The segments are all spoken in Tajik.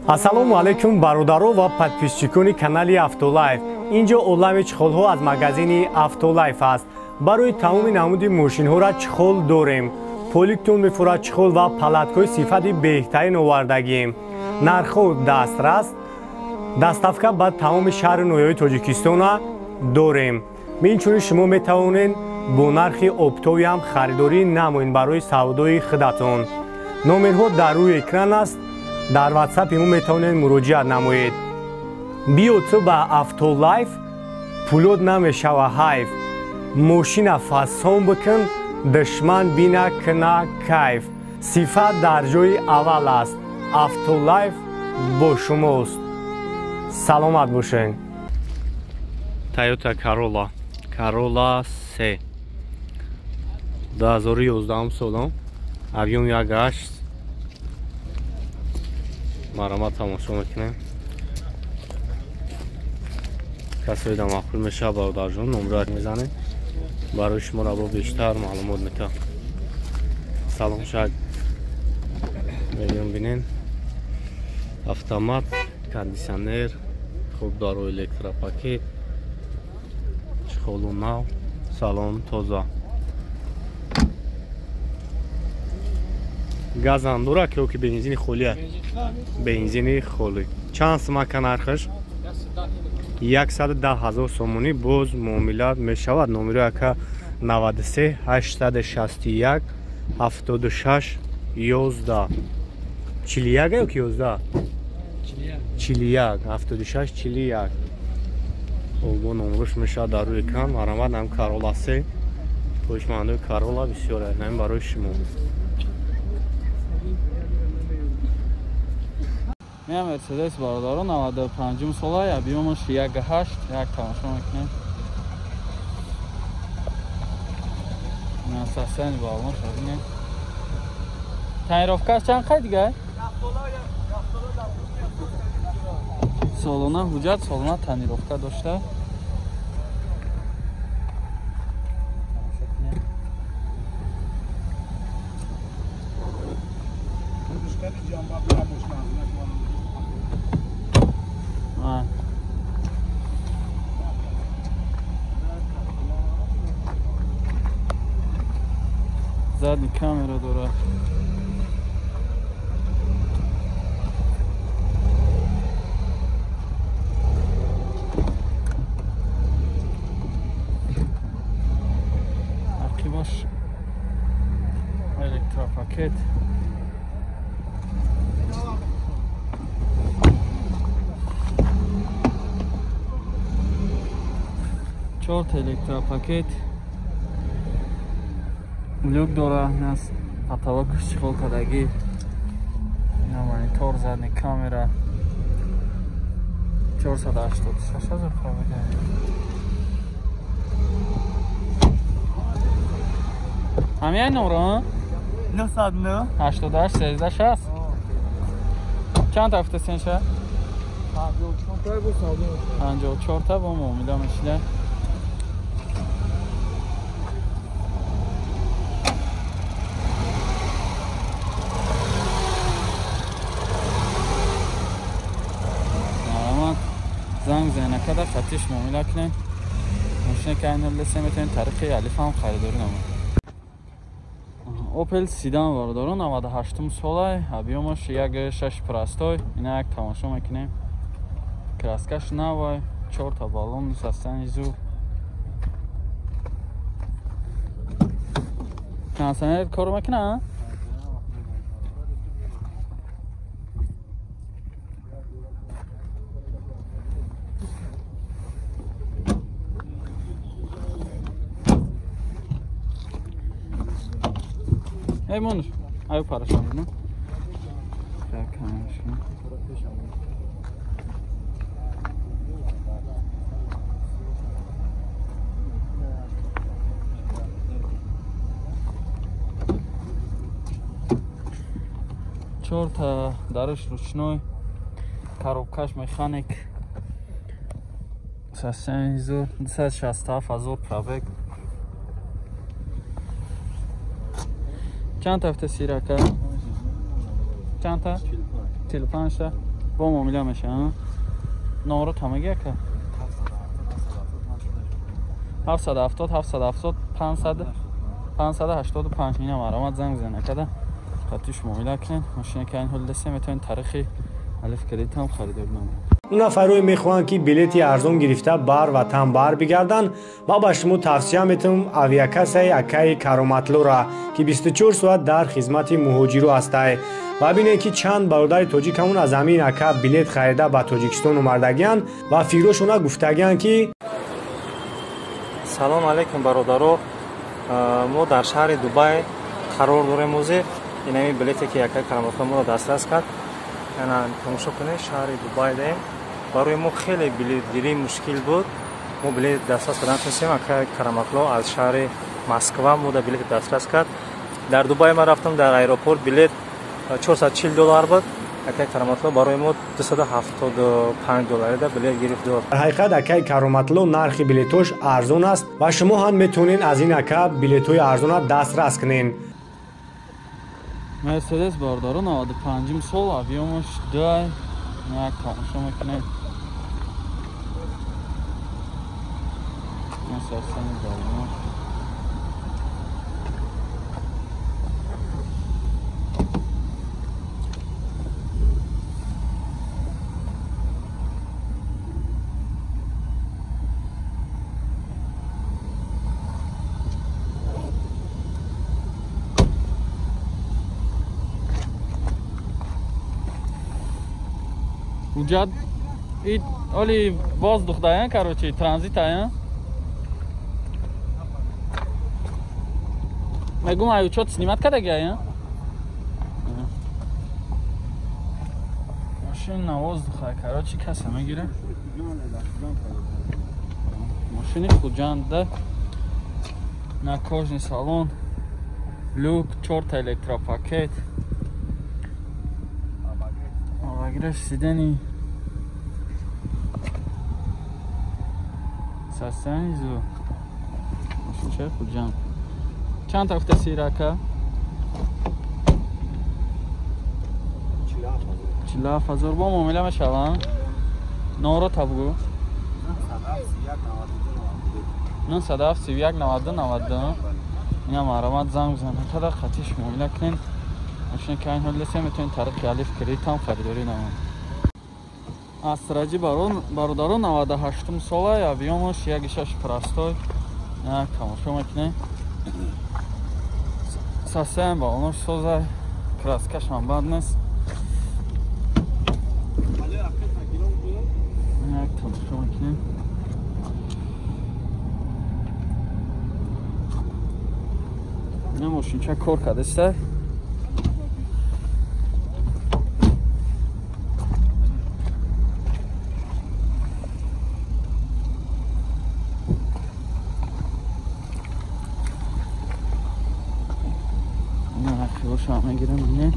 Ассалому алайкум бародаро ва подписчикони канали Автолайф. Инҷо олами чехолҳо аз магазини Автолайф аст. Барои тамоми намуди мошинҳоро чехол дорем. Поликтон мефурад чехол ва палаткҳои сифати беҳтарин овардагием. Нархҳо дастрас, доставка ба тамоми шаҳру ноҳияҳои Тоҷикистона дорем. Инчунин шумо метавонед бо нархи оптовӣ ҳам харидорӣ намоед барои савдои худатон. Номерҳо дар рӯи экран аст. Дар WhatsApp мо метавонед муроҷиат намоед. Биё ту ба Автолайф, пулот намешава ҳайф. Мошина фасон бикун, душман бина кина кайф. Сифат дар ҷои аввал аст. Автолайф бо шумост. Саломат бошед. Toyota Corolla, Corolla C 2011 солон, объем 1.8. Маромат тамошо мекунем. Касое да маъқул мешавад бародарҷон, номрат мезанем. Барои шуморо бо бештар маълумот метавам. Салом шак. Мебинем бинен. Автомат, кондиционер, хуб даро электропакет, чехолу нав, салон тоза. Газам дора ки бензини холия? Бензини холӣ. Чанд сумака нархаш? 110 000 сомонӣ боз муомилат мешавад. Номери ака 93 861 76 11. 41 ё ки 11? 41 76 41. Бо номерш мешавад дар рӯи экран. Марамат нам Corolla C. Хоҳишмандои Corolla бисёр нам барои шумо. Меа Мерседес бародаро 95 сола, объемаш 1.8, як тамошо мекунем. Насасани балон шабинем. Тонировкаш чанд қай дига? Солона ҳуҷҷат, солона тонировка дошта. Задний камера дора. Ақибаш электропакет. Чорт электропакет. Люк дора, нас потолок чехол кадаги. Ина монитор, задний камера. 486 000 пробега. Ҳамин номро? 909 88 13 60. Чанд та гуфтасен ша? 54 та бо савдо. 54 та бо муомила мешида. Занг зайнакада хатиш муомила кунем. Мошине ки айнал лесе метавонем тариқи алиф ҳам харидорӣ намоем. Opel Sedan бародаро 98 солай, объемаш 1.6 простой. Ина як тамошо мекунем. Краскаш навай, 4 та баллон састани зур. Кондиционер кор мекунад? Эй, монуш, аю парашон, ну? Так, конечно. Чорта дараш ручной, коробкаш механик. Состояние 267 000 пробег. Чанд тафта сирака? Чанд та? 45 та. Бо муомила меша, номро тамаги ака? 770 770 500 585. Ина маромад занг бизанед акада, қатиш муомила кунед. Мошине ки айн ҳол дастем, метавонед таърихи алиф кредит ҳам харидорӣ намоед. Нафарое мехоҳанд, ки билети арзон гирифта бар ватан бар бигарданд, ма ба шумо тавсия метавам авиакассаи акаи Кароматлора, ки 24 соат дар хизмати муҳоҷиру ҳастай. Ва бинед, ки чанд бародари тоҷикамон аз ҳамин ака билет харида ба Тоҷикистон омардагианд ва фикрошона гуфтагианд, ки Салом алейкум, бародаро! Мо дар шаҳри Дубай қарор дорем. Ҳозир инами билете, ки акаи Кароматло моро дастрас кард, ана тамошо кунед, шаҳри Дубай даем. Барои мо хеле билетгирӣ мушкил буд, мо билет дастрас кардан тунистем. Акаи Кароматло аз шаҳри Москва мо да билет дастрас кард. Дар Дубай ман рафтам дар аэропорт, билет 440 доллар буд, акаи Кароматло барои мо 275 долларида билет гирифт дод. Дар ҳақиқат, акаи Кароматло нархи билетош арзон аст ва шумо ҳам метавонед аз ин ака билетҳои арзона дастрас кунед. Мерседес, бародаро, 95 сол, объёмаш 2. Як тамошо мекунед. Сарсани балонош. Уҷад и оли воздух даян, короче, транзит аян. Мегум, аю чот снимать кадаги аян? Машин на воздух, короче, каса мегире. Машини Хуҷанда на кожный салон, люк, чорта электропакет. Обогрев сидений. Состояние зу. Машинча Хуҷанд. Чанд та гуфта сирака? 47 ҳазор. Бо муомила мешаванд? Номро та бугӯ. 907 31 92 92. Ина маромад занг бизанед. Қадар қатиш муомила кунед. Машина ки айн ҳол дастем, метавонед тариқи алиф кредит ҳам харидорӣ намоед. Астраҷи, бародаро, 98 сола, объёмаш 1,6 простой. Як тамошо мекунед. Состояние балонош созай, краскаш ҳам бад нест. Як тамошо мекунем. Ина мошинча кор кардеста. Ина мегирам, бинем.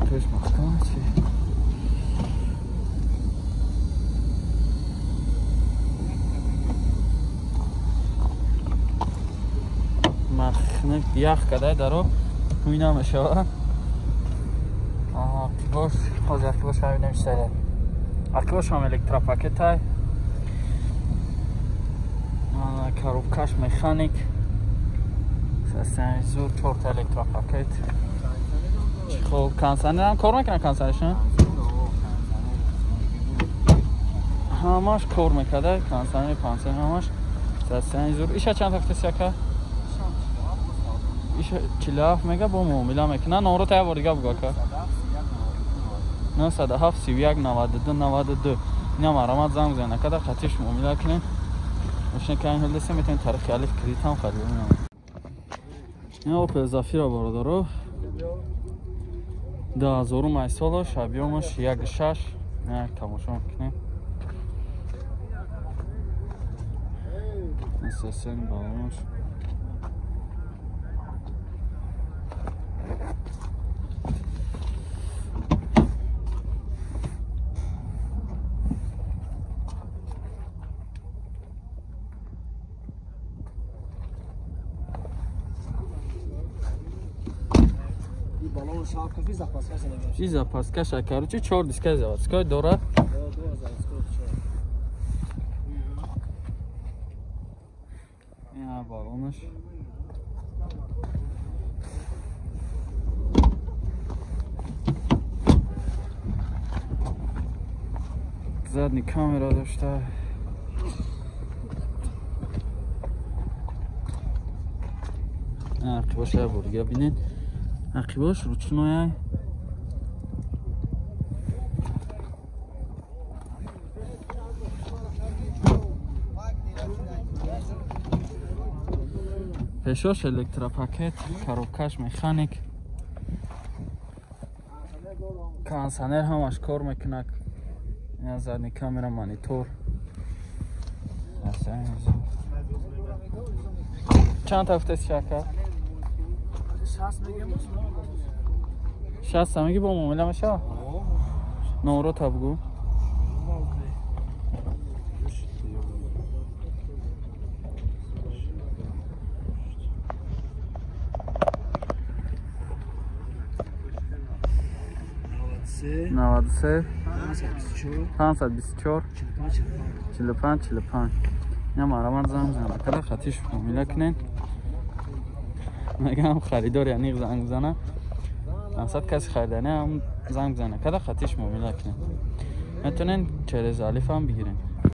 Тош маҳкам чи? Махнак ях кадай даро ҳуй намешава. Ақибош, ҳозир ақибош ҳамин намешава. Ақибош ҳам электропакетай. Коробкаш механик. Состояние зур, чорта электропакет. Хоб, кондиционер ҳам кор мекунад, кондиционерш? Ҳамаш кор мекарда, кондиционер, пансионер ҳамаш. Состояние зур. Иша чанд ҳафта яка? Иша 47 мега, бо муомила мекунад. Номро та як бор дига бугӯ, ака. 907 31 92 92. Ина маромад занг бизанед, акада қатиш муомила кунед. Машина ки айн ҳол дастем, метавонед тариқи алиф кредит ҳам харидорӣ намоед. Ина Opel Zafira, бародаро, 2000 солаш, объёмаш 1,6. Як тамошо мекунем. Состояние балонош. Шапкафи запаска шуда. И запаска ша, короче, 4 диска заводской дора. Ина балонаш. Задний камера дошта. Ақибаш я бурга бинед. Ақибаш ручной. Пешош электропакет, коробкаш механик. Кондиционер ҳамаш кор мекунад. Ина задний камера, монитор. Чанд та гуфтест шака? 60 мегӣ бо муомила мешава? Номро та бугӯ. 93 524 45 45. Ина марамат занг бизана. Када хатиш муомила кунед. Мегам харидор яъне занг бизана. Мақсад каси харидани ҳам занг бизана. Када хатиш муомила кунед. Метавонед через Алиф ҳам бигиред.